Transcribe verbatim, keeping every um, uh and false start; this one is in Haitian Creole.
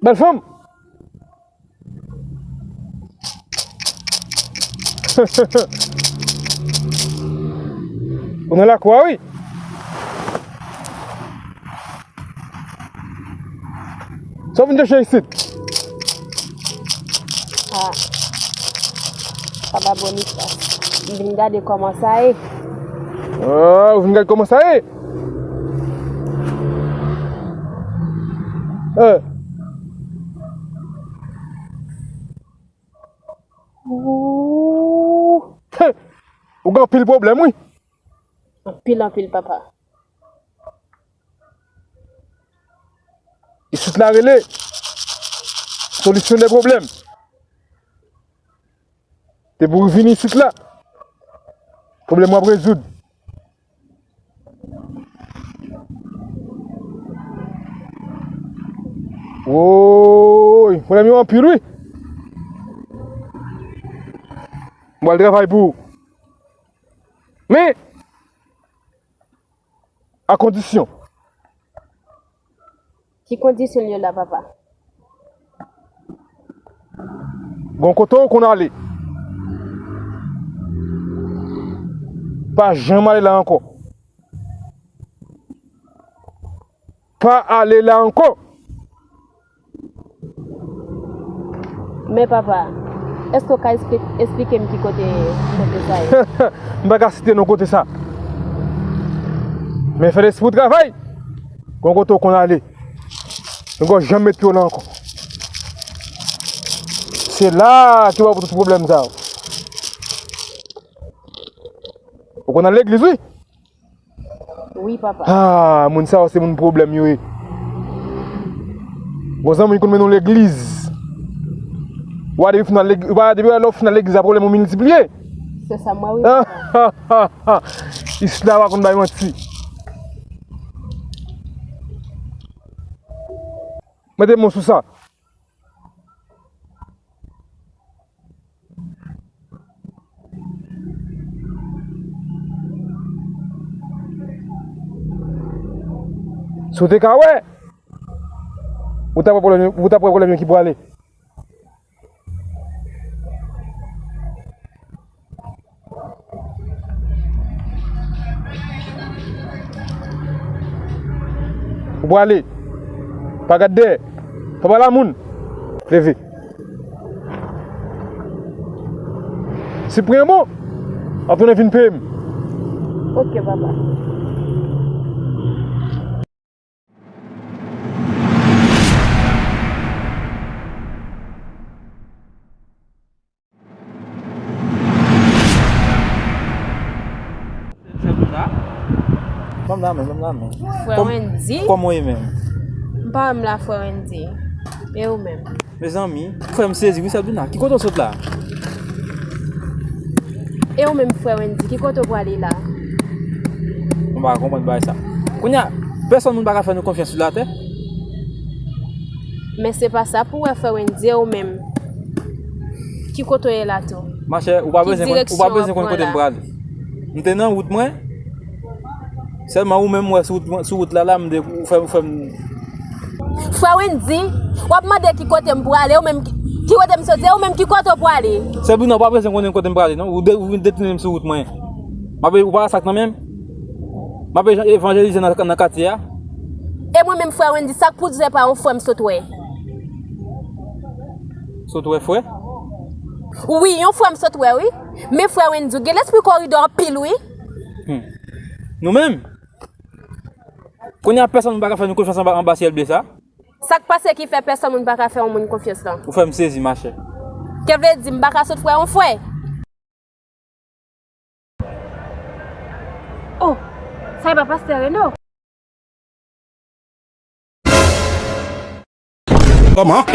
Bèl fanm. Ou nan lakwa, wi. Sa w vin chèche isit? Ah. Papa Boniface. M vin gade kòman sa ye. Ah, ou vin gade kòman sa ye? Eh. Ooh. Ou gen anpil pwoblèm, wi. Anpil, anpil, papa. Isit la rele solisyon de pwoblèm. Depi w vini isit la, pwoblèm w ap rezoud. Woy, pwoblèm yo anpil, wi. M pral travay pou ou. Men, a kondisyon. Ki kondisyon l ye la, papa? Gon kote w konn ale. Pa janm ale la ankò. Pa ale la ankò. Men papa, èske w ka espli-, esplike m ki kote, kote sa ye? M pa ka site non kote sa. Men fè lespri w travay. Gon kote w konn ale. Ou poko janm met pye w la ankò. Se la ki w ap tout pwoblèm sa yo. Ou konn al legliz, wi? Wi, papa. Ah, moun sa yo se moun pwoblèm yo ye. Gon zanmi konn mennen w legliz. Ou pa depi w fin al leg-, ou pa depi lè w fin al legliz la, pwoblèm yo miltipliye. Se sa m wè, wi, papa. Isit la pa konn bay manti. Mete mo sou sa. Si w te ka wè, ou t ap wè pwoblèm yo, ou t ap wè pwoblèm yo ki prale. Ou prale. Pa gad dèyè. Pa pale a moun. Leve. Si w pran yon bon, w ap tounen vin peye m. Ok, papa. Ban m la men, ban m la men. Frè Wendy? Kòman w ye menm? M pa wè m la, frè Wendy. E ou menm? Mezanmi, frè m sezi wi, Sabina. Ki kote w sot la? E ou menm, frè Wendy, ki kote w prale la? Mwen pa ka konprann bagay sa. Kounye a, pèsonn moun pa ka fè nou konfyans sou latè. Men se pa sa pou w wè, frè Wendy, e ou menm? Ki kote w ye la tou? Machè, ou pa bezwen konn, ou pa bezwen konn kote m prale. M te nan wout mwen. Sèlman ou menm, m wè sou wout mwen, sou wout la, la, m de, ou fè, ou fè m. Frè Wendy, w ap mande ki kote m prale, ou menm ki, ki kote m soti, ou menm ki kote w prale? Sèlman ou pa bezwen konnen kote m prale, non. Ou de, ou vin detounen m sou wout mwen. M ap, ou pa wè sa k nan men m? M ap evanjelize nan, nan katye a. E mwen menm, frè Wendy, sa k pou di se pa yon frè m sot wè? Sot wè frè? Wi, yon frè m sot wè, wi. Men frè Wendy, ou gen lespri koridò anpil, wi. Hmm. Nou menm? Kounye a pèsonn moun pa ka fè nou konfyans anba, anba syèl ble sa. Sa k pase ki fè pèsonn moun pa ka fè yon moun konfyans lan? Ou fè m sezi, machè. Ke vle di m pa ka sot frè yon frè? Oh, sa e pa pastè Reno? Kòman?